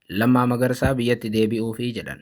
Lammaa Magarsaa biyyatti deebi'uufi jedhan.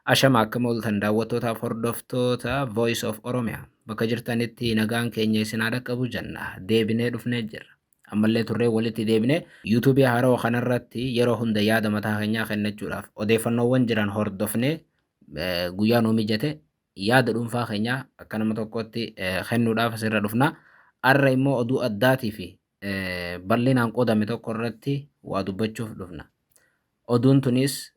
Ashama, akkam ooltan daawwattootaaf hordoftoota Voice of Oromia? Bakka jirtanitti nagaan keenya isin haa dhaqqabu jenna. Deebinee dhufnee jirra. Ammallee turree walitti deebinee YouTubeii haarawaa kanarratti yeroo hunda yaada mataa keenyaa kennachuudhaaf, odeeffannoowwan jiran hordofnee, guyyaa nuu mijate yaada dhuunfaa keenyaa akka nama tokkotti kennuudhaaf asirra dhufna. Har'a immoo oduu addaatii fi bal'inaan qoodame tokko irratti waa dubbachuuf dhufna. Oduun tunis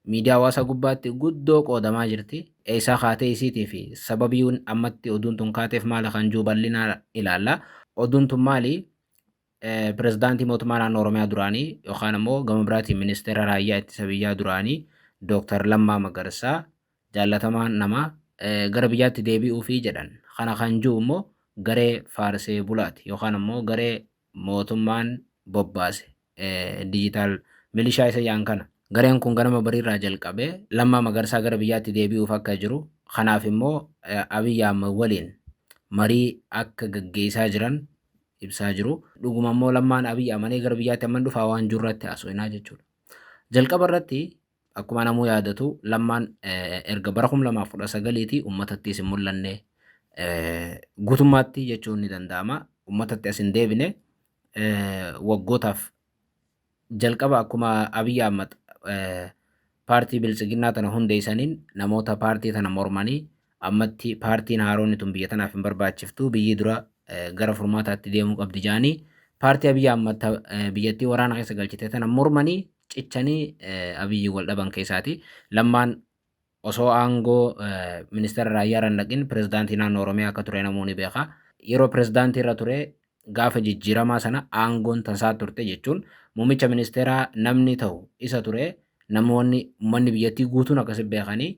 miidiyaa hawaasaa gubbaatti guddoo qoodamaa jirti. Eessaa kaatee isiitii fi sababiin ammatti oduun tun kaateef maali kan jiru bal'inaan ilaalla. Oduun tun maali? Pirezidaantii mootummaa naannoo Oromiyaa duraanii yookaan immoo gama biraatiin ministeera raayyaa ittisa biyyaa duraanii Dooktar Lammaa Magarsaa jaallatamaan namaa gara biyyaatti deebi'uufii jedhan. Kana kan jiru immoo garee faarsee bulaati yookaan immoo garee mootummaan bobbaase, digital milishaa isa yaan kana. Gareen kun ganama bariirraa jalqabee Lammaa Magarsaa gara biyyaatti deebi'uuf akka jiru, kanaaf immoo Abiyyi Ahmad waliin marii akka gaggeessaa jiran ibsaa jiru. Dhuguma immoo Lammaan Abiyyi amanee gara biyyaatti amman dhufaa waan jiru irratti haasofnaa jechuudha. Jalqaba irratti akkuma namuu yaadatu, Lammaan erga bara 2019ti uummatattis hin mul'anne guutummaatti jechuun ni danda'ama. Uummatatti as hin deebine waggootaaf. Jalqaba akkuma Abiyyi Ahmad paartii Biltsiginnaa tana hundeessaniin, namoota paartii tana mormanii, ammatti paartiin haaronni tun biyya tanaaf hin barbaachiftu, biyyi dura gara furmaataatti deemuu qabdi jedhanii, paartii Abiyyi Ahmad biyyattii waraana keessa galchite tana mormanii cichanii Abiyyi wal dhaban keessaati. Lammaan osoo aangoo ministeera raayyaa irra hin dhaqin pirezidaantii naannoo Oromiyaa akka ture namoonni beeka. Yeroo pirezidaantii irra ture, gaafa jijjiiramaa sana aangoon tasaa turte jechuun muummicha ministeeraa namni ta'u isa ture, namoonni uummanni biyyattii guutuun akkasi beekanii.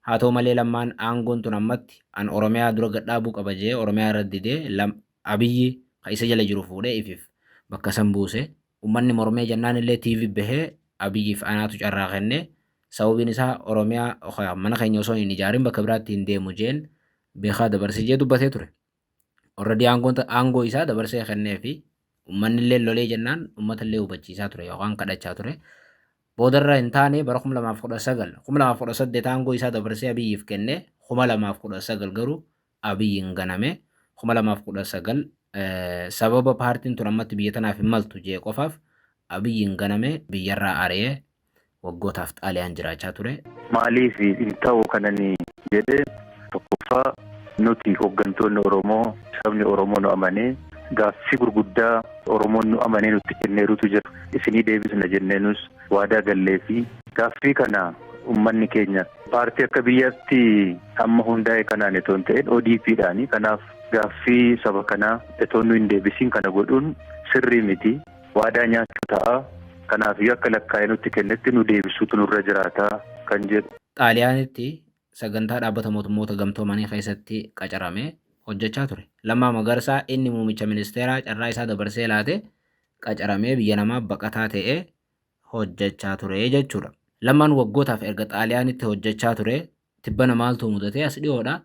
Haa ta'u malee, Lammaan aangoon tun ammatti an Oromiyaa dura gadhaabuu qaba jee Oromiyaa irra didee, Abiyyi kan isa jala jiru fuudhee ifiif bakka san buuse. Uummanni mormee jennaan illee TV bahee Abiyyiif anaatu carraa kenne, sababiin isaa Oromiyaa mana keenya osoo hin ijaarin bakka biraatti hin deemu jeen beekaa dabarsee jee dubbatee ture. Already aangoo isaa dabarsee kennee fi uummanni illee lolee jennaan uummata illee hubachiisaa ture yookaan kadhachaa ture. Boodarra hin taane, bara 2019, 2018 aangoo isaa dabarsee Abiyyiif kenne. 2019 garuu Abiyyiin ganame. 2019 sababa paartiin tun ammatti biyya tanaaf hin maltu jee qofaaf Abiyyiin ganame, biyyarraa ari'ee waggootaaf Xaaliyaan jiraachaa ture. Maaliif hin ta'u kanani jedhee, tokkoffaa nuti hooggantoonni Oromoo, sabni Oromoo nu amanee gaaffii gurguddaa Oromoon nu amanee nutti kenneerutu jira. Isinii deebisna jennee nus waadaa gallee fi gaaffii kana uummanni keenya paartii akka biyyaatti amma hundaa'e kanaan itoo hin ta'in ODPdhaani. Kanaaf gaaffii saba kanaa itoo nu hin deebisiin kana godhuun sirrii miti. Waadaa nyaachuu ta'a. Kanaafiyyuu akka lakkaa'ee nutti kennetti nu deebisuutu nurra jiraata kan jedhu. Xaaliyaanitti sagantaa dhaabbata mootummoota gamtoomanii keessatti qacaramee hojjechaa ture. Lammaa Magarsaa inni muummicha ministeeraa carraa isaa dabarsee laate qacaramee biyya namaa baqataa ta'ee hojjechaa ture jechuudha. Lammaan waggootaaf erga Xaaliyaanitti hojjechaa ture, tibbana maaltu mudate? As dhiyoodha.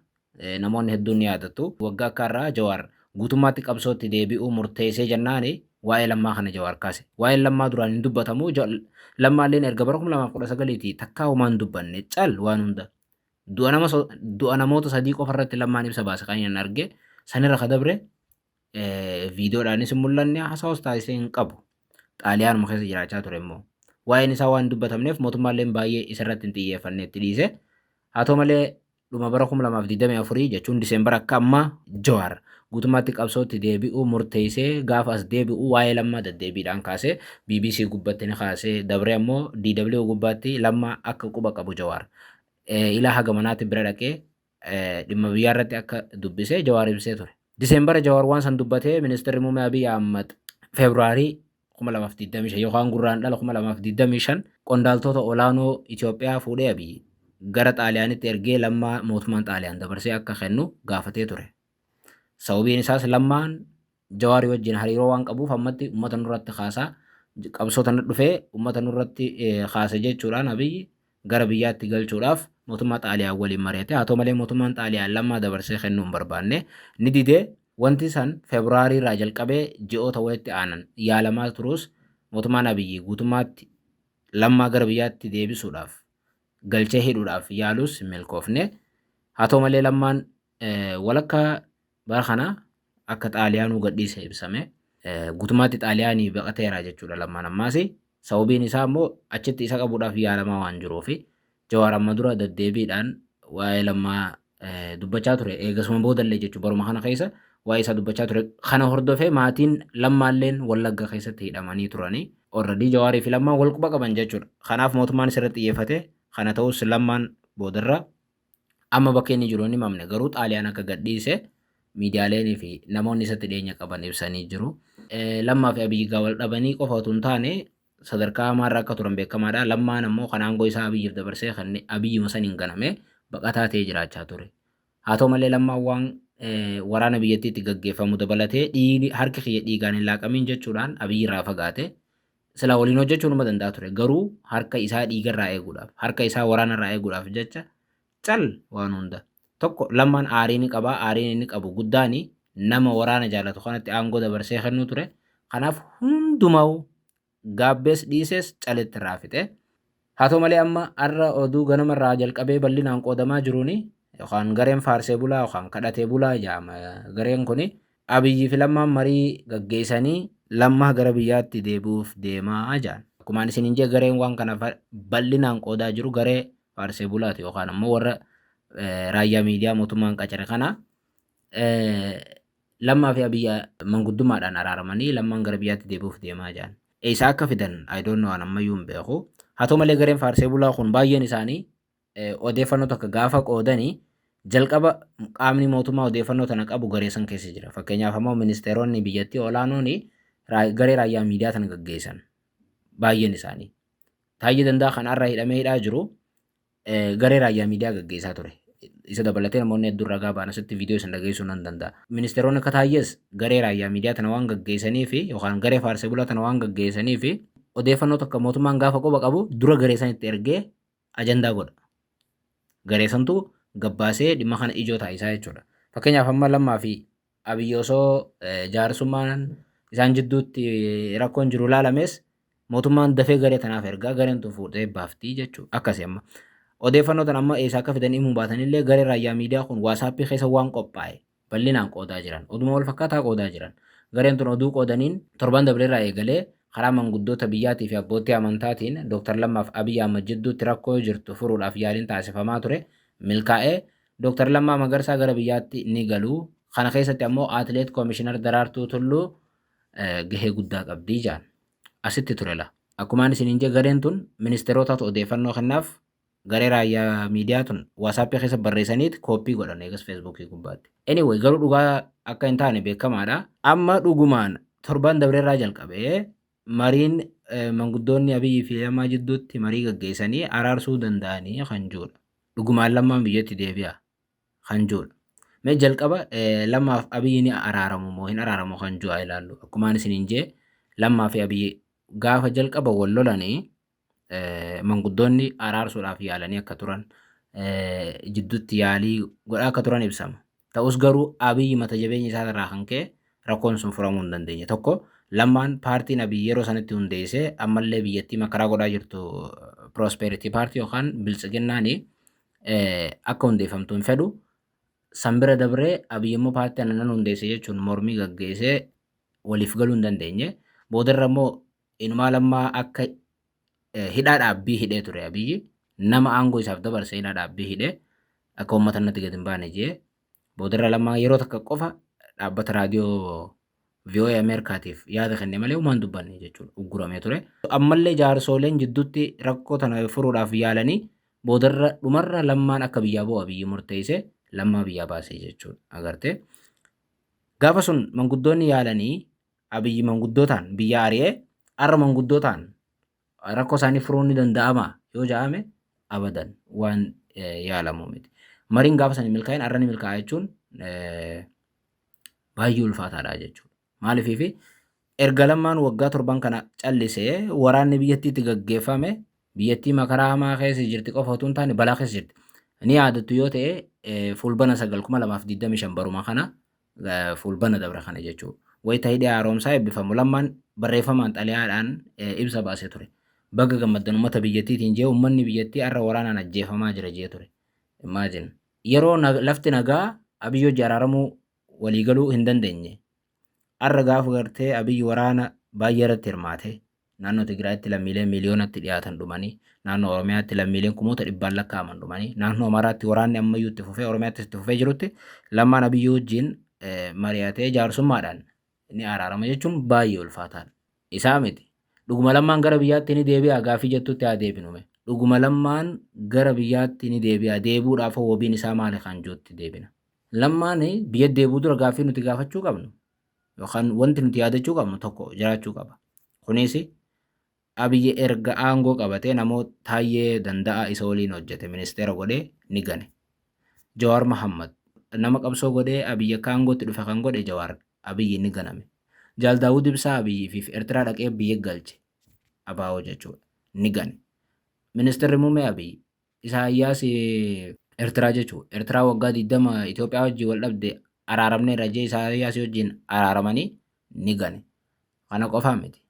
Namoonni hedduun ni yaadattu. Waggaa akka irraa Jawaar guutummaatti qabsootti deebi'uu murteessee jennaani waa'ee Lammaa kana Jawaar kaase. Waa'een Lammaa duraan hin dubbatamu. Lammaalleen erga bara 2019ti takkaa homaa hin dubbanne, cal waan hunda. Du'a namoota sadii qofa irratti Lammaan ibsa baase kan inni arge. Sanirra ka dabre viidiyoodhaanis hin mul'anne, hasawas taasisee hin qabu. Xaaliyaanuma keessa jiraachaa ture immoo. Waa'een isaa waan dubbatamneef mootummaalleen baay'ee isarratti hin xiyyeeffanne, itti dhiise. Haa ta'u malee, dhuma bara 2024 jechuun Diseembara akka ammaa Jawaar guutummaatti qabsootti deebi'uu murteessee gaafa as deebi'u waa'ee Lammaa deddeebiidhaan kaasee BBC gubbatti ni kaasee, dabree ammoo DW gubbaatti Lammaa akka quba qabu, Jawaar ilaa haga manaatti bira dhaqee dhimma biyyaa irratti akka dubbisee Jawaar ibsee ture. Diseembara Jawaar waan san dubbatee, ministeerri muummee Abiy Ahmad Feebruaarii 2025 yookaan Gurraandhala 2025 qondaaltota olaanoo Itoophiyaa fuudhee Abiy gara Xaaliyaanitti ergee Lammaa mootummaan Xaaliyaan dabarsee akka kennu gaafatee ture. Sababiin isaas Lammaan Jawaarii wajjin hariiroo waan qabuuf ammatti uummata nurratti kaasaa, qabsoo tana dhufee uummata nurratti kaase jechuudhaan Abiy gara biyyaatti galchuudhaaf mootummaa Xaaliyaan waliin mari'ate. Haa ta'u malee, mootummaan Xaaliyaan Lammaa dabarsee kennuu hin barbaanne, ni dide. Wanti san Feebruaarii irraa jalqabee ji'oota walitti aanan yaalamaa turus mootummaan Abiyyi guutummaatti Lammaa gara biyyaatti deebisuudhaaf galchee hidhuudhaaf yaalus hin milkoofne. Haa ta'u malee Lammaan walakkaa bara kana akka Xaaliyaanuu gadhiise ibsame. Guutummaatti Xaaliyaanii baqateera jechuudha Lammaan ammaas. Sababiin isaa immoo achitti isa qabuudhaaf yaalamaa waan jiruufi Jawaar amma dura deddeebiidhaan waa'ee Lammaa dubbachaa ture. Eegasuma boodallee jechuudha baruma kana keessa waa'ee isaa dubbachaa ture. Kana hordofee maatiin Lammaalleen Wallagga keessatti hidhamanii turanii. Already Jawaarii fi Lammaan wal quba qaban jechuudha. Kanaaf mootummaan isirratti xiyyeeffate. Kana ta'us Lammaan boodarra amma bakka inni jiru hin himamne, garuu Xaaliyaan akka gadhiise miidiyaaleenii fi namoonni isatti dhiyeenya qaban ibsanii jiru. Lammaa fi Abiyyi gaa wal dhabanii qofa otoo hin taane sadarkaa hamaarra akka turan beekamaadha. Lammaan ammoo kan aangoo isaa Abiyyiif dabarsee kan Abiyyuma saniin ganame baqataa ta'ee jiraachaa ture. Haa ta'u malee Lammaan waan waraana biyyattiitti gaggeeffamu dabalatee dhiigni harki kiyya dhiigaan hin laaqamiin jechuudhaan Abiyyi irraa fagaate. Silaa waliin hojjechuu numa danda'a ture. Garuu harka isaa dhiigarraa eeguudhaaf, harka isaa waraanarraa eeguudhaaf jecha cal waan hunda. Tokko Lammaan aarii ni qaba. Aariin inni qabu guddaani nama waraana jaalatu kanatti aangoo dabarsee kennuu ture. Kanaaf hundumaa'u gaabbees dhiisees caletti irraa fixe. Haa ta'u malee amma har'a oduu ganamarraa jalqabee bal'inaan qoodamaa jiruuni yookaan gareen faarsee bulaa yookaan kadhatee bulaa jedhama. Gareen kuni Abiyyi fi Lammaan marii gaggeessanii Lammaa gara biyyaatti deebi'uuf deemaa jedhan. Akkumaan isiniin jee gareen waan kana bal'inaan qoodaa jiru garee faarsee bulaati yookaan ammoo warra raayyaa miidiyaa mootummaan qacare kana. Lammaa fi Abiyyi manguddummaadhaan araaramanii Lammaan gara biyyaatti deebi'uuf deemaa jedhan. Eessaa akka fidan I don't know, an ammayyuu hin beeku. Haa ta'u malee gareen faarsee bulaa kun baay'een isaanii odeeffannoo tokko gaafa qoodanii jalqaba qaamni mootummaa odeeffannoo tana qabu garee san keessa jira. Fakkeenyaaf ammoo ministeeronni biyyattii olaanoon garee raayyaa miidiyaa tana gaggeessan baay'een isaanii. Taayyee Danda'a kan har'a hidhamee hidhaa jiru garee raayyaa miidiyaa gaggeessaa ture. Isa dabalatee namoonni hedduun ragaa ba'an, asitti viidiyoo isin dhageessuu nan danda'a. Ministeeronni akka Taayyees garee raayyaa miidiyaa tana waan gaggeessanii fi yookaan garee faarsee bulaa tana waan gaggeessanii fi odeeffannoo tokko mootummaan gaafa quba qabu dura garee sanitti ergee ajandaa godha. Garee santu gabbaasee dhimma kana ijoo taasisaa jechuudha. Fakkeenyaaf amma Lammaa fi Abiyyi osoo jaarsummaan isaan jidduutti rakkoon jiru ilaalames mootummaan dafee garee tanaaf ergaa, gareen tun fuudhee baaftii jechuudha. Akkasii amma. Odeeffannoo tana amma eessaa akka fidan himuu baatanillee garee raayyaa miidiyaa kun WhatsAppii keessa waan qophaa'e bal'inaan qoodaa jiran. Oduma wal fakkaataa qoodaa jiran. Gareen tun oduu qoodaniin torban dabreerraa eegalee karaa manguddoota biyyaatii fi abbootii amantaatiin Dr. Lammaaf Abiyyi Ahmad jidduutti rakkoo jirtu furuudhaaf yaaliin taasifamaa ture milkaa'ee Dr. Lammaa Magarsaa gara biyyaatti ni galu. Kana keessatti ammoo Atileet Koomishinar Daraartuu Tulluu gahee guddaa qabdii jedhan. Asitti ture la. Akkumaan isiniin jee gareen tun ministeerotatu odeeffannoo kennaaf, garee raayyaa miidiyaa tun WhatsAppii keessa barreessaniit kooppii godhan eegas Feesbuukii gubbaatti. Anyway, garuu dhugaa akka hin taane beekamaadha. Amma dhugumaan torban dabreerraa jalqabee mariin manguddoonni Abiyyi fi Lammaa jidduutti marii gaggeessanii araarsuu danda'anii kan jirudha. Dhugumaan Lammaan biyyatti deebi'a kan jirudha. Mee jalqaba Lammaaf Abiyyi ni araaramu moo hin araaramu kan jiru haa ilaallu. Akkumaan isiniin jee Lammaa fi Abiyyi gaafa jalqaba wal lolanii manguddoonni araarsuudhaaf yaalanii akka turan, jidduutti yaalii godhaa akka turan ibsama. Ta'us garuu Abiyyi mata jabeenya isaa irraa kan ka'e rakkoon sun furamuu hin dandeenye. Tokko Lammaan paartiin Abiyyi yeroo sanatti hundeessee ammallee biyyattii makaraa godhaa jirtu Prosperity Party yookaan Biltsiginnaani akka hundeeffamtu hin fedhu. San bira dabree Abiyyi immoo paartii ana nan hundeesse jechuun mormii gaggeessee waliif galuu hin dandeenye. Boodarra immoo inumaa Lammaa akka hidhaa dhaabbii hidhee ture Abiyyi. Nama aangoo isaaf dabarse hidhaa dhaabbii hidhee akka uummata natti gadi hin baane jee. Boodarra Lammaa yeroo takka qofa dhaabbata raadiyoo VOA Ameerikaatiif yaada kenne malee uumaan dubbanne jechuudha. Ugguramee ture. Ammallee jaarsooleen jidduutti rakkoo tana furuudhaaf yaalanii boodarra dhumarra Lammaan akka biyyaa bu'u Abiyyi murteesse, Lammaa biyyaa baase jechuudha. Agartee. Gaafa sun manguddoonni yaalanii Abiyyi manguddootaan biyya ari'ee, har'a manguddootaan rakkoo isaanii furuun ni danda'ama yoo jedhame abadan waan yaalamu miti. Mariin gaafa sana milkaa'in har'a ni milkaa'a jechuun baay'ee ulfaataadha jechuudha. Maaliif erga Lammaan waggaa 7n kana callisee waraanni biyyattiitti gaggeeffame biyyattii makaraa hamaa keessa jirti qofa otoo hin taane balaa keessa jirti. Ni yaadattu yoo ta'e Fulbana 9, 2025 baruma kana, Fulbana dabra kana jechuudha. Wayita hidhi haaromsaa eebbifamu Lammaan barreeffamaan xalayaadhaan ibsa baasee ture. Baga gammaddan uummata biyyattiitiin jee, uummanni biyyattii har'a waraanaan ajjeefamaa jira jee ture. Imagine. Yeroo lafti nagaa Abiyyi hojii araaramuu waliigaluu hin dandeenye. Har'a gaafa gartee Abiyyi waraana baay'ee irratti hirmaate, naannoo Tigraayitti lammiileen miiliyoonatti dhiyaatan dhumanii, naannoo Oromiyaatti lammiileen kumoota dhibbaan lakkaa'aman dhumanii, naannoo Amaaraatti waraanni ammayyuu itti fufee, Oromiyaattis itti fufee jirutti, Lammaan Abiyyi wajjin mari'atee jaarsummaadhaan ni araarama jechuun baay'ee ulfaataadha. Isaa miti. Dhuguma Lammaan gara biyyaatti ni deebi'a gaafii jettutti haa deebinume. Dhuguma Lammaan gara biyyaatti ni deebi'a, deebi'uudhaaf wabiin isaa maali kan jirutti deebina. Lammaan biyya deebi'uu dura gaafii nuti gaafachuu qabnu yookaan wanti nuti yaadachuu qabnu tokko jiraachuu qaba. Kunis Abiyyi erga aangoo qabatee namoota Taayyee Danda'aa isa waliin hojjete ministeera godhee ni gane. Jawaar Mahammad nama qabsoo godhee Abiyyi akka aangootti dhufe kan godhe Jawaar Abiyyi ni ganame. Jaal Daawud Ibsaa Abiyyii fi Eertiraa dhaqee biyya galche abaa'oo jechuudha, ni gane. Ministeerri muummee Abiyyi Isaayyaas Eertiraa jechuudha. Eertiraa waggaa 20 Itoophiyaa wajjin wal dhabde araaramneerra jee Isaayyaas wajjin araaramanii ni gane. Kana qofaa miti.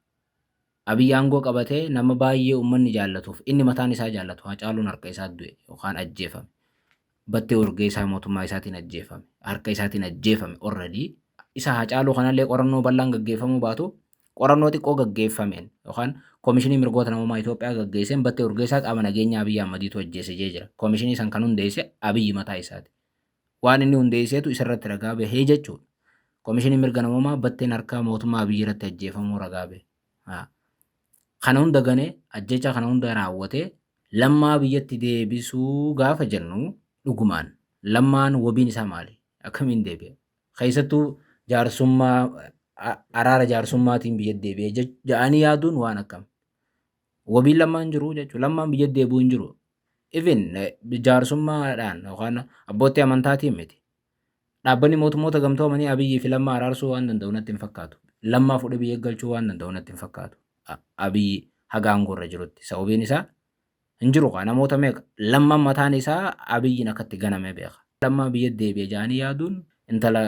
Abiyyi aangoo qabatee nama baay'ee uummanni jaallatuuf inni mataan isaa jaallatu Hacaaluun harka isaa du'e yookaan ajjeefame. Battee Urgeessaa mootummaa isaatiin ajjeefame. Harka isaatiin ajjeefame already. Isa Hacaaluu kanallee qorannoo bal'aan gaggeeffamuu baatu, qorannoo xiqqoo gaggeeffameen yookaan Koomishinii Mirgoota Namummaa Itoophiyaa gaggeesseen Battee Urgeessaa qaama nageenyaa Abiyyi Ahmadiitu ajjeese jee jira. Koomishinii san kan hundeesse Abiyyi mataa isaati. Waan inni hundeesseetu isarratti ragaa bahee jechuudha. Koomishinii Mirga Namummaa Batteen harka mootummaa Abiyyi irratti ajjeefamuu ragaa bahe. Kana hunda ganee, ajjecha kana hunda raawwatee, Lammaa biyyatti deebisuu gaafa jennu, dhugumaan Lammaan wabiin isaa maali? Akkamiin deebi'a? Keessattuu jaarsummaa, araara jaarsummaatiin biyya deebi'e jedhanii yaaduun waan akkam. Wabiin Lammaan hin jiru jechuudha. Lammaan biyya deebi'uu hin jiru. Even jaarsummaadhaan yookaan abbootii amantaatiin miti. Dhaabbanni Mootummoota Gamtoomanii Abiyyii fi Lammaa araarsuu waan danda'u natti hin fakkaatu. Lammaa fuudhee biyya galchuu waan danda'u natti hin fakkaatu. Abiyyi haga aangoo irra jirutti. Sababiin isaa hin jiru kaa namoota meeqa. Lammaan mataan isaa Abiyyiin akkatti ganame beeka. Lammaa biyya deebi'e jedhanii yaaduun intala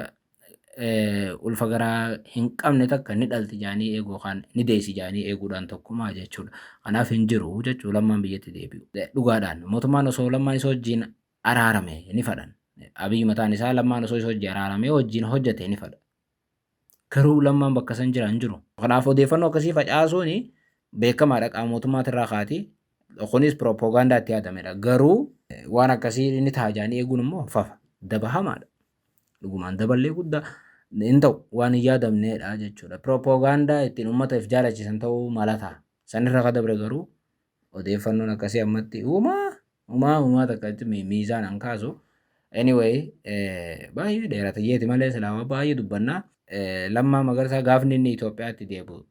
ulfa garaa hin qabne takka ni dhalti jedhanii eeguu yookaan ni deessi jedhanii eeguudhaan tokkumaa jechuudha. Kanaaf hin jiru jechuudha Lammaan biyyatti deebi'u. Dhugaadhaan mootummaan osoo Lammaan isa wajjin araarame ni fadhan. Abiyyi mataan isaa Lammaan osoo isa wajjin araaramee wajjin hojjete ni fadha. Garuu Lammaan bakka san jira hin jiru. Kanaaf odeeffannoo akkasii facaasuun beekamaadha, qaama mootummaatirraa kaati. Kunis piroopoogaandaa itti yaadamedha. Garuu waan akkasii inni ta'a jedhanii eeguun immoo fafa. Daba hamaadha. Dhugumaan daballee guddaa hin ta'u, waan hin yaadamnedha jechuudha. Piroopoogaandaa ittiin uummata if jaalachiisan ta'uu mala ta'a. Sanirra ka dabre garuu odeeffannoon akkasii ammatti uumaa uumaa uumaa takka itti miizaan an kaasu. Anyway, baay'ee dheerata jeeti malee silaa waan baay'ee dubbannaa. Lammaa Magarsaa gaafni inni Itoophiyaatti deebi'u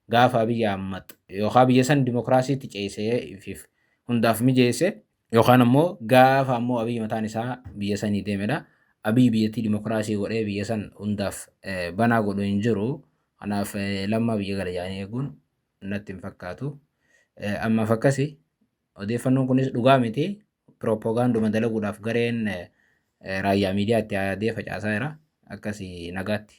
gaafa Abiyyi Ahmad yookaan biyya san dimokiraasiitti ceesee ifiif hundaaf mijeesse yookaan ammoo gaafa ammoo Abiyyi mataan isaa biyya sanii deemedha. Abiyyi biyyattii dimokiraasii godhee biyya san hundaaf banaa godhu hin jiru. Kanaaf Lammaa biyya gala jedhanii eeguun natti hin fakkaatu. Ammaaf akkasi. Odeeffannoon kunis dhugaa miti. Piroopoogaanduma dalaguudhaaf gareen Raayyaa Miidiyaa itti yaadee facaasaa jira. Akkasii, nagaatti.